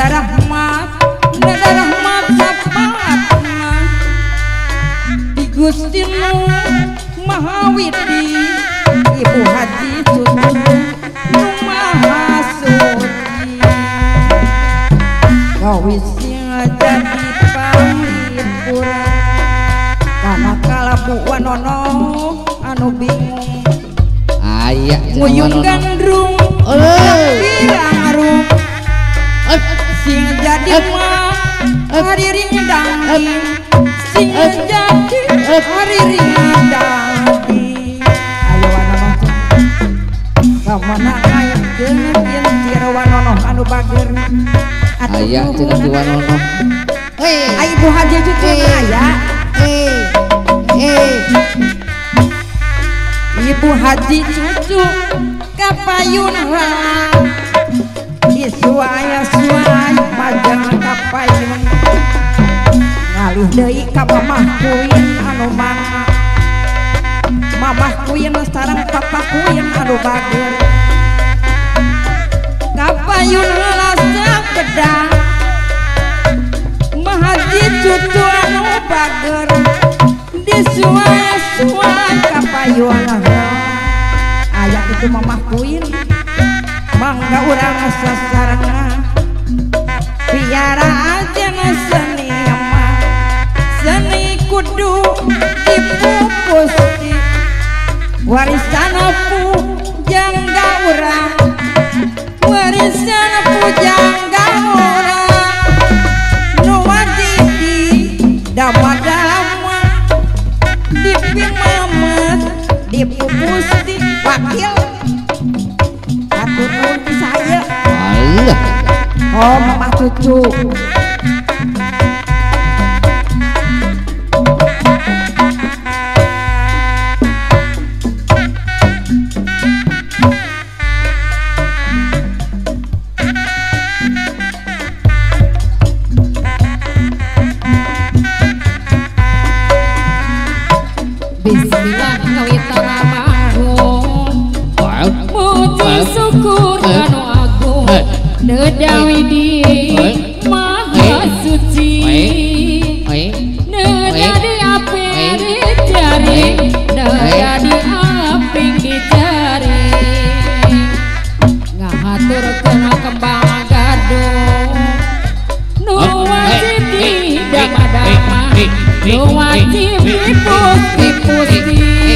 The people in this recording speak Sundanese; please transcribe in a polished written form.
Nada rahmat, nada rahmat sapatna di Gusti nu Maha Widi Ibu Haji Cucu nu Maha Suci kawis sing jadi panglipur kana kalabu wanono anu bingung aya nguyung gandrung pirang arum sing jadi mah hariring dangding sing jadi hariring dangding ayo wanono kamana aya geun tir wanono anu bager aya cenah ti wanono ai Ibu Haji Cucu aya Ibu Haji Cucu kapayun heula disuai-suai majeng kapayun ngalih deui ka mamah kuin anu mangga mamah kuin sareng papa kuin anu bager kapayun heula sapedang Haji Cucu anu bager disuai-suai kapayun heula aya kitu mamah kuin mangga urang sasarengan piara aja seni mah seni kudu dipupusti warisan pujangga urang warisan pujangga urang nu wajib di dama-dama dipimamet dipupusti wakil atur saya. Allah. Oh mamah cucu Bismillah kawitana bangun muji syukur anu agung nedawi di maha suci nedadi api dicari nedadi api dicari ngahatur kena kembang gadung nu wajib di dama-dama nu wajib dipusti-pusti.